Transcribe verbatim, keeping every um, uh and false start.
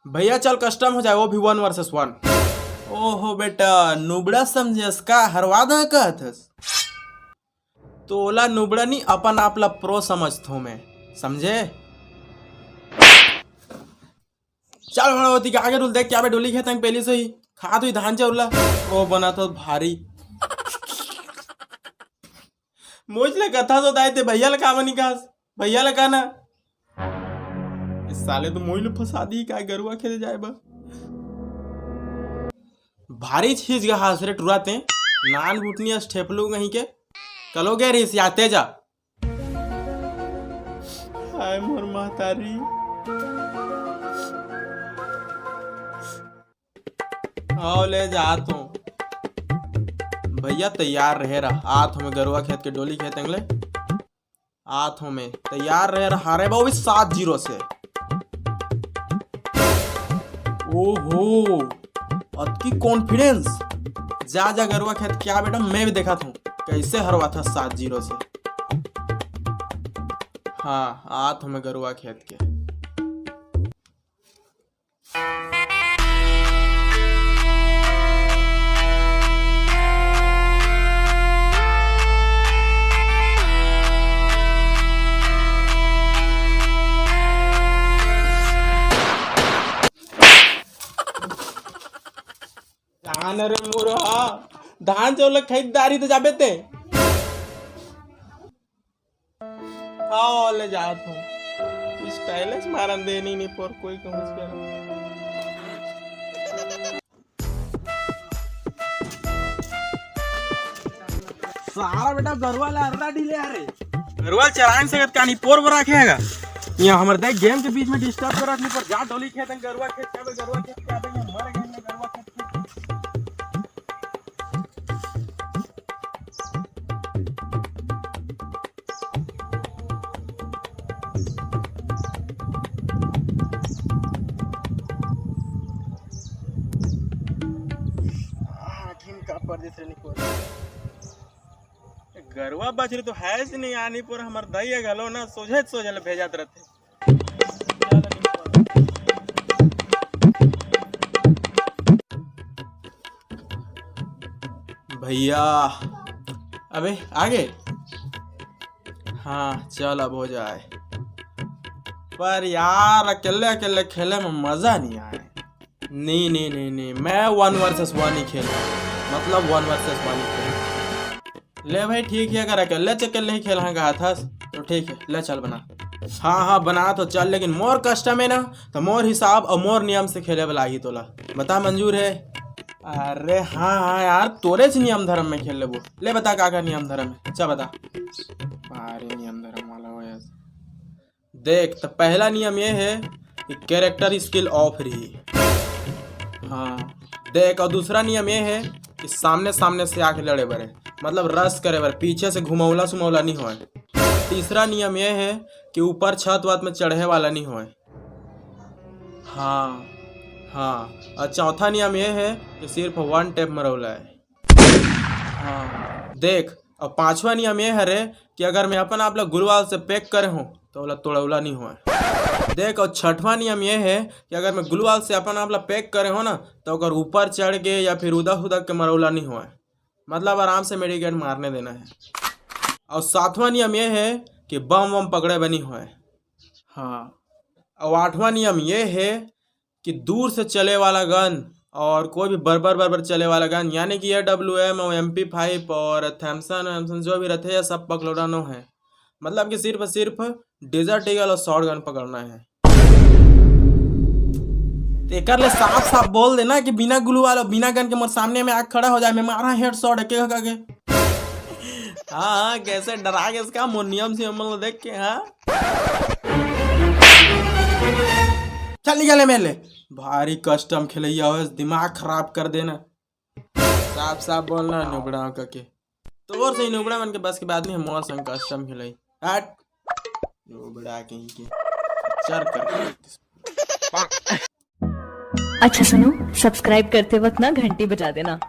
भैया चल, कस्टम हो जाए, वो भी वन वर्सेस वन। ओहो बेटा, नुबड़ा समझेस का? हरवा दा कहत हस? तोला नुबड़ा नी, अपन आप ला प्रो समझथों मैं, समझे? चल बड़ा होती के आगे डुल देख, क्या बे डोली खेत में पहली से ही खात हुई धान चाउर ला। ओ बना तो भारी। मोच ले कथा तो दाई ते भैया ला का मनी कास? भैया ला का ना? इस साले तो मोई ला फंसा दी का गरुआ खेते जाए बा। भारी चीज गा हास रे टुरा ते। नान गुटनी अस ठेपलू कहीं के। कलो गे रिस याते जा। हाय मोर महतारी। आओ ले जात हूँ। भैया तैयार रहे रहा, आत हूँ मैं गरुआ खेत के डोली खेत एंगले। आत हूँ मैं तैयार रहे रहा। हारे बाबू भी सात जीरो से। ओहो, अतकी कॉन्फिडेंस। जा जा गरुआ खेत क्या बेटा, मैं भी देखा था कैसे हरवा था सात जीरो से। हाँ, आत हूँ मैं गरुआ खेत के। धान रे मोर हा, धान चाउर खरीदारी तो जाबे ते। आओ ले जात हूँ। स्टाइलिश मारन देनी नहीं पर कोई कहूँ से। सारा बेटा गरुआ ला अर्रा ढीले हरे। गरुआ चरान सकत का नहीं पोर बरा खेगा। यहाँ हमर देख गेम के बीच में डिस्टर्ब करत नहीं पर जा डोली खेत गरुआ खेत क्या बे गरुआ खेत क्या बे मर गए गरुआ खेत। आखिर का परदेस रे निकोल। गरुआ बछरू तो है से नहीं आनी पर हमर दई घलो ना सोझे सोझे ले भेजत रहते। भैया, अबे आगे। हाँ चल अब हो जाए। पर यार अकेले अकेले खेले में मजा नहीं आए। नहीं नहीं नहीं नहीं, मैं वन वर्सेस वन ही खेल, मतलब वन वर्सेस वन ही खेल। ले भाई ठीक है, अगर अकेले चकेले ही खेल हाँ कहा था तो ठीक है, ले चल बना। हाँ हाँ बना तो चल, लेकिन मोर कस्टम है ना, तो मोर हिसाब और मोर नियम से खेले वाला ही तोला। बता मंजूर है? अरे हाँ हाँ यार, तोरे से नियम धर्म में खेल लेबो। ले बता का का नियम धर्म है, अच्छा बता। अरे नियम धर्म वाला हो यार। देख, तो पहला नियम ये है कि कैरेक्टर स्किल ऑफ रही। हाँ, देख, और दूसरा नियम ये है कि सामने सामने से आके लड़े बरे, मतलब रश करे बरे, पीछे से घुमौला सुमौला नहीं होए। तीसरा नियम ये है कि ऊपर छत वत में चढ़े वाला नहीं होए। हाँ, हाँ, और चौथा नियम ये है कि सिर्फ वन टैप मरौला है। हाँ, देख, और पांचवा नियम ये हरे कि अगर मैं अपन आप ला गुलवाल से पैक करे हूँ तो ओला तोड़ौला नहीं होए। देख, और छठवां नियम ये है कि अगर मैं गुलवाल से अपन आप ला पैक करे हो ना तो ओकर ऊपर चढ़ के या फिर उदक उदक के मरौला नहीं होए, मतलब आराम से मेडिकेट मारने देना है। और सातवां नियम ये है कि बम वम पकड़े बनी होए। हाँ, और आठवां नियम ये है कि दूर से चले वाला गन और कोई भी बरबर बरबर चले वाला गन, यानी कि ए डब्ल्यू एम और एम पी फाइव और थैमसन वैमसन जो भी रहते हैं, सब पकड़ौला नो है। मतलब कि सिर्फ सिर्फ डेजर्ट ईगल और शॉट गन पकड़ना है। तेकर ले साफ साफ बोल देना कि बिना ग्लू वाला, बिना गन के मोर सामने में आके खड़ा हो जाए, मैं मारा हेड शॉट एक एक करके। हाँ हाँ, कैसे डरा के इसका मोर नियम से हमन देख के। हाँ चल निकल एमे ले। भारी कस्टम खेलैया हो, दिमाग खराब कर देना। साफ साफ बोलना नुबड़ा कके। तोर से नुबड़ा मन के बस के बात नहीं, मोर संग कस्टम खेलई। हट। नुबड़ा कहीं के। चर कर। अच्छा सुनो, सब्सक्राइब करते वक्त ना घंटी बजा देना।